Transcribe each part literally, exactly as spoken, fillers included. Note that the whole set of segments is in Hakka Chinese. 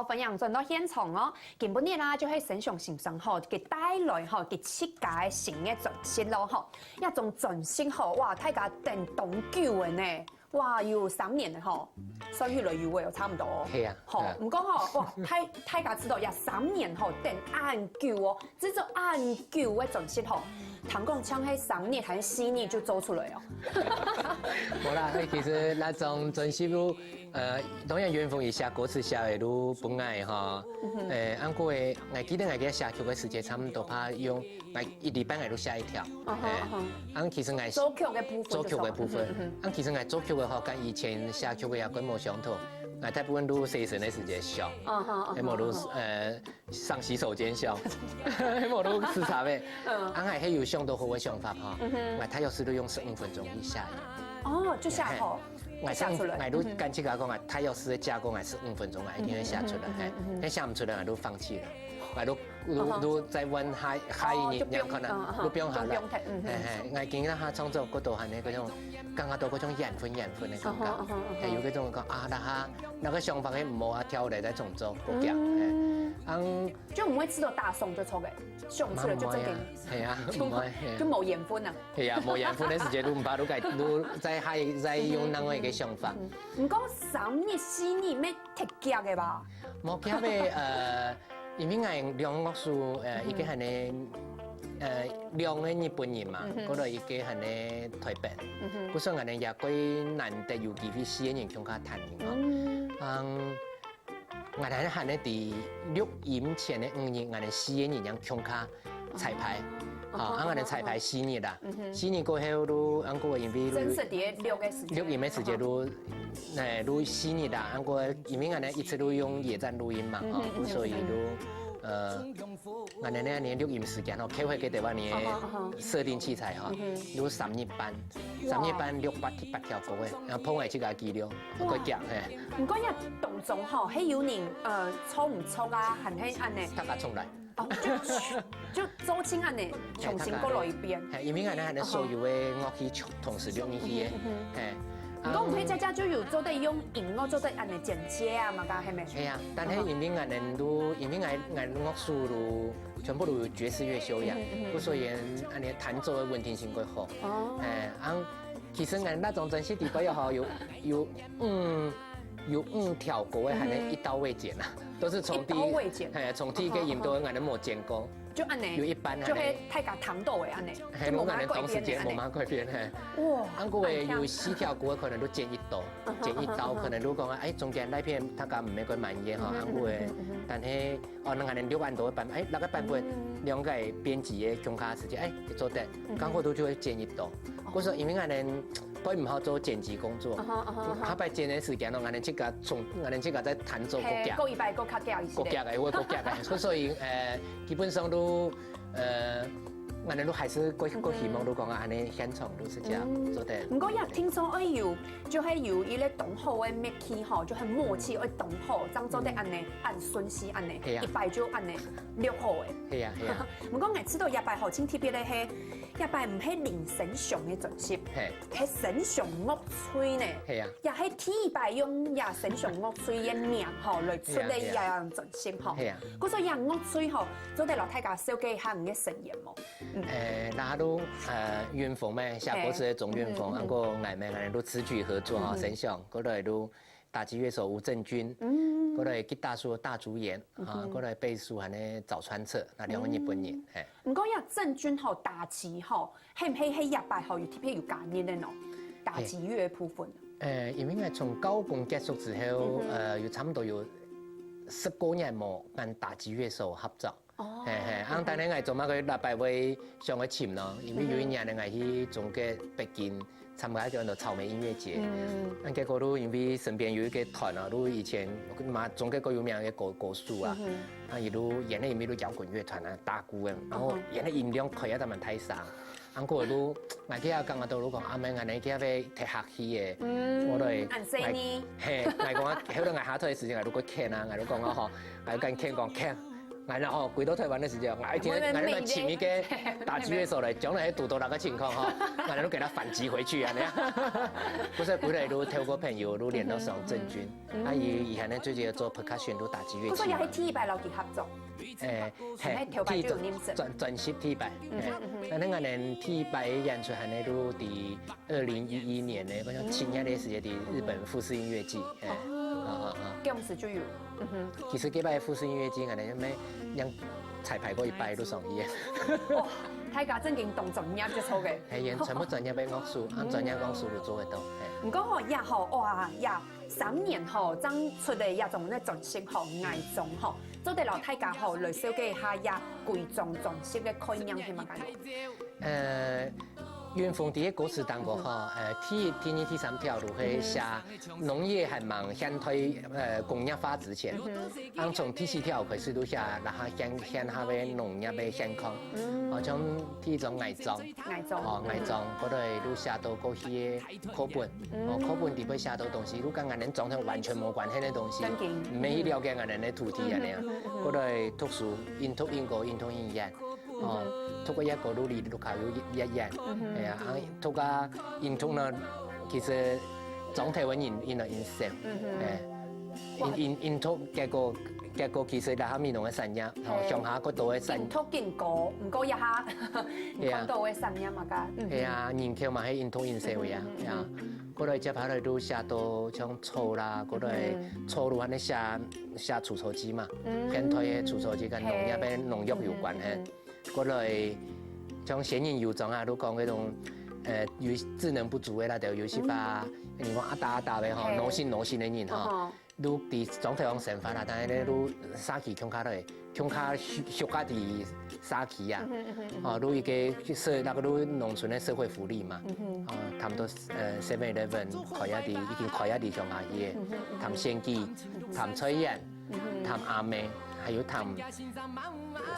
歡迎轉到現場哦！今晡日啦，就係生祥先生吼，佢帶來吼，佢自家个新个專輯咯吼。這張專輯吼，哇，大家等當久个呢，哇，有三年了吼，算起來有誒，差毋多哦。係啊，吼，係啊。毋過吼，哇，大大家知道，這三年吼，等恁久哦，製作恁久个專輯吼，聽講像係三日還係四日就做出來哦。無啦，其實那張專輯都，呃，當然原本佢寫歌詞寫个都本來吼，呃，恁過个，𠊎記得𠊎个寫曲个時間差毋多怕用，𠊎一禮拜𠊎都寫一條，嗯哼，嗯哼。啊，其實𠊎做曲个部分就做曲个部分，嗯哼，嗯哼。啊，其實𠊎做曲个吼，跟以前寫曲个也跟無相同，𠊎大部分都洗身个時間寫，嗯哼，嗯哼，係無都，嗯哼。呃， 上洗手間笑，無都時差咩？嗯。啊，𠊎係有想到好个想法吼，嗯哼。𠊎大約係都用十五分鐘去寫个。哦，就寫好，嘿，就寫出來。𠊎係，𠊎都敢自家講啊，大約係个架構，𠊎十五分鐘啊，一定會寫出來，嗯哼，嘿。嗯哼，嗯哼。但寫毋出來，𠊎都放棄了，𠊎都，都，哦。都再問下，下一年，哦，就不用，你要看啊，嗯，嗯，都不用好了。就不用太，嗯，嗯。嘿，嘿，𠊎今日哈創作過多還有那種，剛剛都各種緣分，緣分的感覺，嗯哼，嗯哼，嗯哼。嘿，有這種講啊，那哈，那個想法，嘿，無啊，跳來再重做，不講，嘿。嗯。嗯。 就毋會試著打爽就著个，想出來就正經。係啊，就，毋會，係啊。就無緣分啊。係啊，無緣分个時間，你毋怕，你改，你再下，再用另外一個想法。嗯，嗯，嗯。毋過三日四日乜忒遽个吧？無遽个，呃，因為𠊎兩個樂手，呃，嗯哼。一個還呢，呃，兩個日本人嘛，嗯哼。過來一個還呢台北。嗯哼。故所𠊎呢也過難得有機會四個人共下彈音樂。嗯。嗯， 𠊎等還係在錄音前个五日，𠊎等四個人樣共下彩排。哦。啊，啊，𠊎等彩排四日啦。嗯哼。四日過後，都，啊，過因為錄，正式在錄个時間。錄音个時間都，哦。欸，錄四日啦。啊，過因為𠊎等一直都用野戰錄音嘛，嗯哼，吼，嗯哼，所以都，嗯哼。呃，𠊎等那年錄音時間吼，開會个地方呢，哦吼，哦吼。設定器材吼，嗯哼。錄三日半，哇。三日半錄八，八條歌个，然後碰下自家記錄，哇。過講，嘿。 毋過這當中吼，係有人，呃，錯毋著啊，還係恁呢？大家重來。哦，就，就做盡恁呢，重新過來一遍。嘿，因為𠊎等還能所有个樂器同時錄入去个，嗯哼，嗯哼。嘿。毋過毋係家家就有做得用音樂做得恁呢剪接啊嘛，該係無？係啊，但係因為𠊎等都，因為𠊎，𠊎樂手都全部都有爵士樂修養，嗯哼，嗯哼。故所以恁呢彈奏个穩定性較好。哦。嘿，啊，其實𠊎那種專輯底背吼，有，有，嗯， 有五條歌个，還係一刀未剪啊，嗯哼。都是從第一，一刀未剪。嘿，從第一個音都還無剪過。就恁呢，有一半還係，就係大家彈到个恁呢，嘿，就無麼个改變个恁呢。無恁呢，同時間無麼个改變，嘿。哇，恁過个有四條歌可能都剪一刀，嗯哼，剪一刀，嗯哼，嗯哼。可能如果講，哎，中間那片大家毋係過滿意哈，嗯哼，恁過个，嗯哼，嗯哼。但係，哦，那可能錄恁多个版本，哎，那個版本，嗯。兩個編輯个共下時間，哎，就做得，嗯哼。剛好都就會剪一刀。哦。故所因為𠊎等 較毋好做剪輯工作。啊哈，啊哈，啊哈。下擺剪个時間咯，𠊎等自家從，𠊎等自家在彈奏，嘿，過遽。過一擺，過較遽一些。過遽个，會過遽个。所以，所以，呃，基本上都，呃，𠊎等都還係過，嗯哼。過希望都講啊，恁呢現場都係這樣，嗯。做得。毋過也聽說，哎喲，就係有一個當好个默契吼，就很默契，嗯。哎，當好，這樣做得恁呢，嗯。恁順序恁呢，係啊。一擺就恁呢錄好个。係啊，係啊。毋過𠊎知道這擺吼，盡特別个係，這擺毋係林生祥个專輯，嘿。 係生祥樂隊呢，係啊。也係第一擺用這生祥樂隊个名吼來出个這樣專輯吼。係啊。故所以這樂隊吼，做得摎大家紹介一下你个成員無？嗯。誒，那都，呃，韻峰咩，寫歌詞个鍾韻峰，嘿。啊，過𠊎咩，𠊎都詞曲合作吼，嗯。生祥，過來都 打擊樂手吳正軍，嗯。過來吉他手大竹研，啊，嗯哼。過來貝斯手還有早川徹，那兩個日本人，嗯。嘿。毋過這正軍吼，打擊吼，係毋係，係這擺吼，有特別有加入个喏？打擊樂个部分。嘿。呃，因為𠊎從高中結束之後，嗯哼。呃，有差不多有十過年無跟打擊樂手合作。 哦。嘿，嘿，啊，當然𠊎做麼个禮拜會想愛尋咯，因為有一年呢，𠊎去中國北京參加一個草莓音樂節，嗯。啊，結果都因為身邊有一個團啊，都以前嘛中國較有名个歌，歌手啊，嗯哼。啊，佢都原來因為都搖滾樂團啊，打鼓个，然後原來音量開啊，當蠻大聲。 啊，過都，𠊎今日感覺到，如果阿妹恁呢今日會忒客氣个，嗯，我都會，恁細呢。嘿，𠊎講啊，後來𠊎下台个時間，𠊎都會勸啊，𠊎都講啊吼，𠊎就跟勸講，勸，哎，然後回到台灣的時間，哎，今天，我們每天，哎，那個請一個打擊樂手來，將來堵到那個情況哈，那都給他反擊回去啊，那樣。不是，不是，都透過朋友，都聯絡上鄭鈞，嗯，嗯。啊，佢以前呢，最近有做 percussion，都打擊樂器嘛。不過也係第一擺摎佢合作。哎，係，係頭擺就有認識。第一，專，專輯第一擺，嗯哼，哎，嗯哼。那，那個人第一擺演出還係都在二零一一年呢，好像七月的時間在日本富士音樂祭，哎，哦。啊，啊，啊。當時就有，嗯哼。其實該擺富士音樂祭，可能就沒，人彩排過一擺都上去。哇，大家正經當專業就做个。哎，演全部專業的樂手，啊，專業樂手都做得到，哎。毋過吼，也好，哇，也三年吼，正出个這種个專輯吼，《矮中》吼，做得摎大家吼，來紹介一下這《矮中》專輯个概念係麼个？呃，韻峰在歌詞當中吼，呃，第一、第二、第三條都係寫農業還吂現代，呃，工業化之前，啊，從第四條開始都寫，然後現，現下个農業个現況，哦，像第一張《矮中》，《矮中》，哦，《矮中》，過來都寫到過去个課本，哦，課本裡背寫到東西，都跟𠊎等莊頭完全無關係个東西，正經。毋係去了解𠊎等个土地恁樣。過來讀書，應讀英國，應讀英語。 哦，讀過一個都離屋下有一，一遠，係啊，啊，讀啊，應讀呢，其實莊頭个人，因為因少，哎，因，因，因讀，結果，結果其實在下美濃个產業，吼，鄉下較多个產業。緊讀緊高，毋過一下，你看到个產業嘛，个，嗯。係啊，人口嘛，係因讀因少个啊，係啊。過來接下來都寫到像草啦，過來草都還係寫，寫除草劑嘛，現代个除草劑跟農業个農藥有關係。 過來，像仙人有章啊，都講該種，呃，有智能不足个啦，就有些吧，你講阿達阿達个吼，嘿。腦醒腦醒个人吼，哦吼。都在莊頭上生活啦，但係呢，都社區共下來，共下畜，畜下在社區啊，哦，都一個社，那個都農村个社會福利嘛，哦，差不多，呃，Seven Eleven開啊在，已經開啊在鄉下去个，談選舉，談菜園， 談阿姆，還有談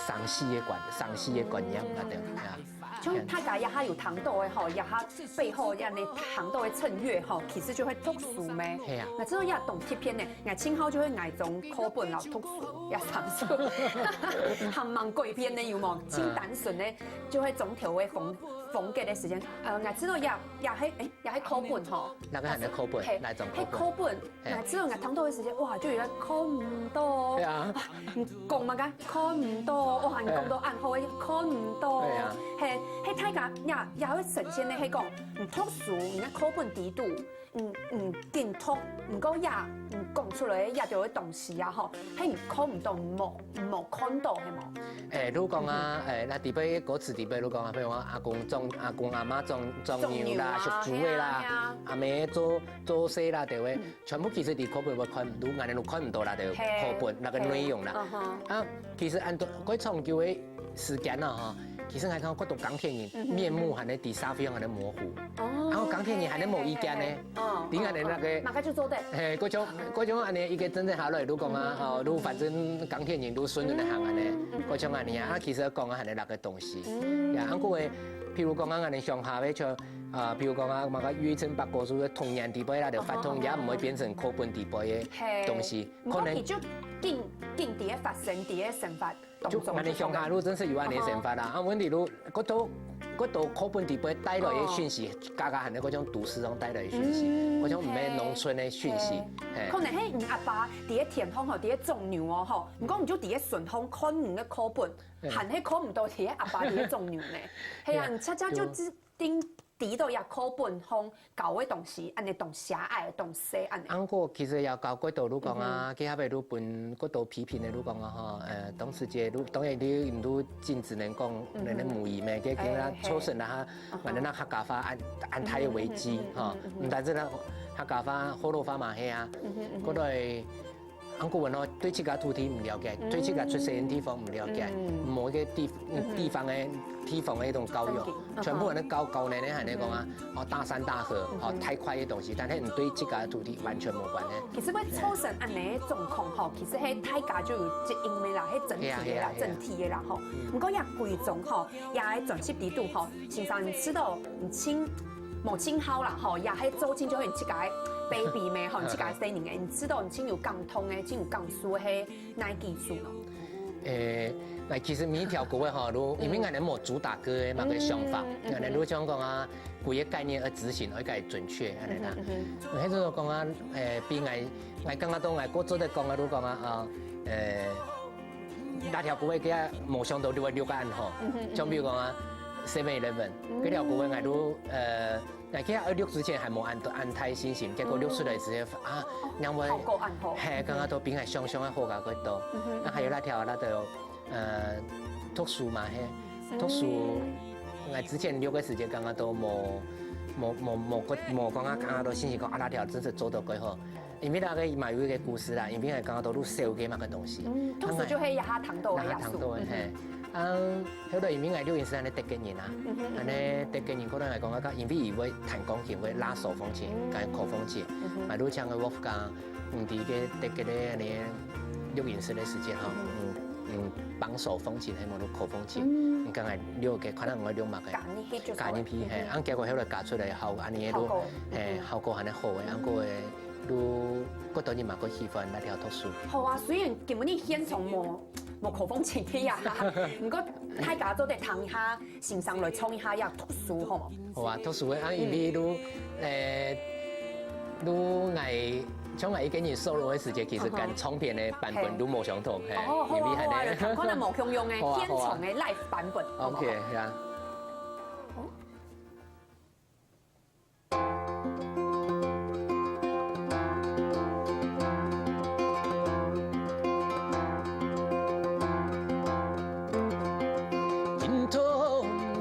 生死个觀，生死个觀念那等，啊。像大家也還有談到个吼，也還背後恁樣談到个正月吼，其實就會讀書咩？係啊。𠊎知道也當特別呢，𠊎盡好就會𠊎種課本摎讀書，也三書，還蠻改變呢，有無？盡單純呢，就會莊頭个風，風格个時間。呃，𠊎知道也，也係，誒，也係課本吼。那個還係課本，係，哪種課本？係課本。 嘿。𠊎知道𠊎聽到个時間，哇，就有人看毋到。對啊。啊，你講麼个？看毋到，哇，你講到恁好个，看毋到。對啊。嘿，嘿，大家也，也會呈現个，係講，你讀書，你个課本裡肚，嗯，嗯，緊讀，毋過也，嗯，講出來个也就个東西啊，吼，嘿，你看毋到，無，無看到，係無？誒，如果講啊，誒，那裡背歌詞裡背，如果講啊，譬如講阿公種，阿公阿媽種，種牛啦，種牛啊，畜豬个啦，嘿啊，嘿啊。阿姆做，做事啦，對不對？嗯。 全部其實你課本會看，都，𠊎等都看毋到啦，就嘿，課本那個內容啦。嘿，嗯哼。啊，其實恁多，過長久个時間啦，吼，其實𠊎看過多耕田人，嗯哼。面目還在地沙非常的模糊。哦，啊，耕田人還在無意見呢。嘿，嘿，嘿。哦，你看你那個，哦，哦，那個就做得。嘿，過種，過種恁樣一個真正下來，如果講啊，嗯哼。哦，如果反正耕田人都順順个行恁樣，嗯，嗯，過種恁樣啊，嗯。啊，其實講啊，還在那個東西。嗯。呀，啊，各位，譬如講啊，𠊎等鄉下个像 啊，比如講啊，麼个玉成八果樹个童年裡背啦，就發動也毋會變成課本裡背个東西，嘿，可能毋過佢就緊，緊佇个發生，佇个生活當中。就恁樣鄉下路真係有恁樣生活啦。啊，問題路，過多，過多課本裡背帶來个訊息，哦。加加還有嗰種都市上帶來个訊息，嗯，嗰種毋係農村个訊息，嘿。嘿。可能係你阿爸佇个田項吼，佇个種牛哦吼，毋過你就佇个順風看你个課本，嘿。還係看毋到佇个阿爸佇个種牛呢。係啊，嘿啊，你恰恰就，就知 頂知道這課本項教个東西，恁樣當狹隘、當細恁樣。啊，毋過其實也教過多路講啊，嗯哼。佢後尾都分過多批評个路講啊，吼，呃，當時節路，當然你，你都盡只能講，嗯哼。人个母語咩，佢，佢那，哎，嘿。造成了他，嗯哼。反正那客家話恁，恁大个危機，嗯哼，嗯哼，吼。嗯哼，嗯哼。毋單止那客家話、學老話嘛係啊，嗯哼，嗯哼。過來 安國文哦，對自家土地毋了解，嗯。對自家出世个地方毋了解，嗯。無一個地，嗯哼。地方个，地方个一種教育，正經，全部人个教，嗯哼。教呢，呢還係講啊，嗯哼。哦，大山大河，嗯哼。哦，太快个東西，但係你對自家个土地完全無關係。其實會造成恁樣个狀況吼，其實係大家就有責任个啦，係整體个啦，係啊，係啊，係啊。整體个啦吼。嗯。毋過也歸宗吼，也愛轉息底肚吼，先生你知道，你親 無盡好啦吼，也係做親就係你自家个baby咩吼，你自家个細人个，你知道你盡有感動个，盡有感受个係哪幾首呢？誒，那其實每一條歌个吼，都因為𠊎等無主打歌个嘛个想法，嗯，嗯，嗯。𠊎等都想講啊，鼓个概念而執行，而較準確，恁樣啦。嗯哼，嗯哼。那就講啊，誒，比𠊎，𠊎感覺到𠊎過做得講个，都講啊，啊，誒，那條歌个佢無想到就會六個暗號，嗯哼，嗯哼。像比如講啊，Seven Eleven，嗯。該條歌个𠊎都，呃， 𠊎其實愛錄之前還無恁多恁大信心，結果錄出來之後，啊，哦，因為效果恁好。嘿，感覺到比𠊎想像个好加過多。嗯哼。啊，還有那條，那條，呃，讀書嘛，嘿，讀書，嗯。𠊎之前錄个時間感覺到無，無，無，無，無講啊，感覺到信心講啊，那條真係做到幾好。因為那個嘛有一個故事啦，因為𠊎感覺到錄小个嘛个東西。嗯，讀書就係這下聽到个，這下聽到个，嘿。 啊，後來因為𠊎錄音係恁樣得个人啊，嗯哼，嗯哼。恁樣得个人可能來講，啊，因為佢會彈鋼琴，會拉手風琴，嗯。跟口風琴，嗯哼。嘛，就像个Wolfgang，嗯，在个得个咧，恁樣錄音室个時間吼，嗯。嗯，嗯，幫手風琴，還無口風琴，嗯。你剛才錄个，可能我錄嘛个，加入去就加入去，嘿，嗯。啊，結果後來加出來，效，恁樣都，效果。嘿，效果還係好个，嗯。啊，過个，都，過多人嘛，過喜歡那條讀書。好啊，雖然今日現場無 無口風琴去啊，毋過大家做得聽一下，先生來唱一下也讀書，好無？好啊，讀書个啊，因為都，誒，都𠊎，像𠊎一個人solo个時間，其實跟唱片个版本都無相同，嘿，哦，好啊，好啊，有聽看啊無共樣个，好啊，好啊。現場个live版本，好無？OK，呀。 金钟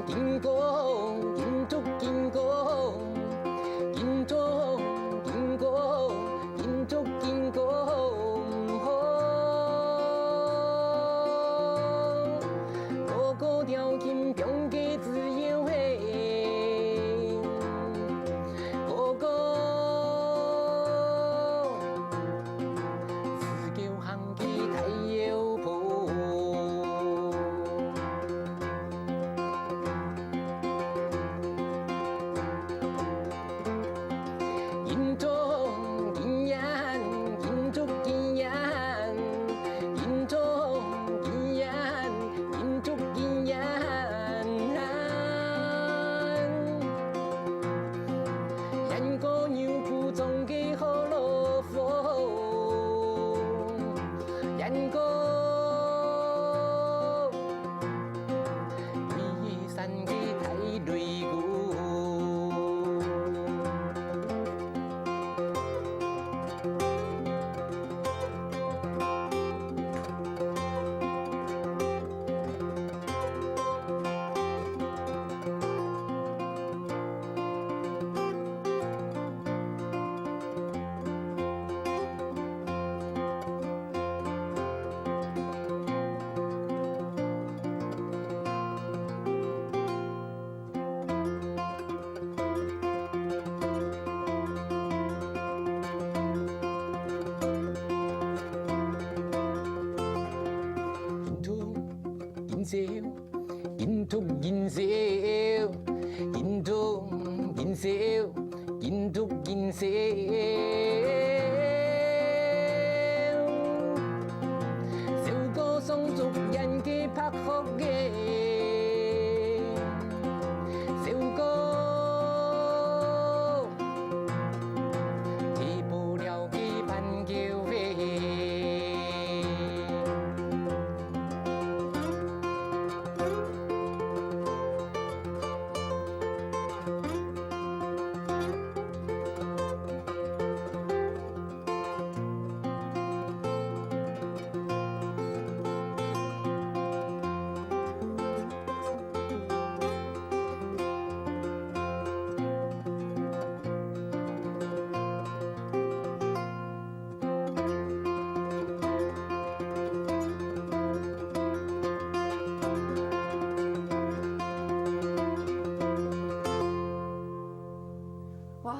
金钟金钟金钟金钟金钟金钟金钟，吼。哥哥條金表个 自由嘿，哥哥，自救行个大腰婆。金钟金眼，金钟金眼，金钟金眼。 金钟金眼，演个牛牯庄个好老虎，演个龜山个大擂鼓。 金钟金钟金钟金钟金钟金钟金钟金钟金钟。小哥上竹園个白鶴仔，小哥 提布料个斑狗仔。哇，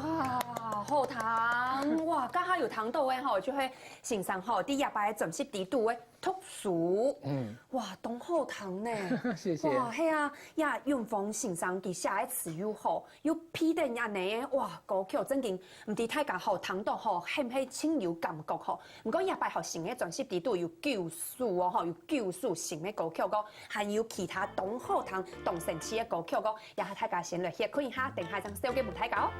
好聽！哇，啊，頭下有聽到个吼，就係先生吼，在這擺个專輯裡肚个讀書，嗯，哇，當好聽呢。謝謝。哇，係啊，呀，永豐先生佢寫个詞又好，又配得恁呢，哇，歌曲正經，毋知大家吼聽到吼，係毋係盡有感覺吼？毋過這擺吼新个專輯裡肚有九首哦，吼，有九首新个歌曲哦，還有其他當好聽、當生趣个歌曲哦，也大家先來歇睏一下，等下正紹介分大家哦。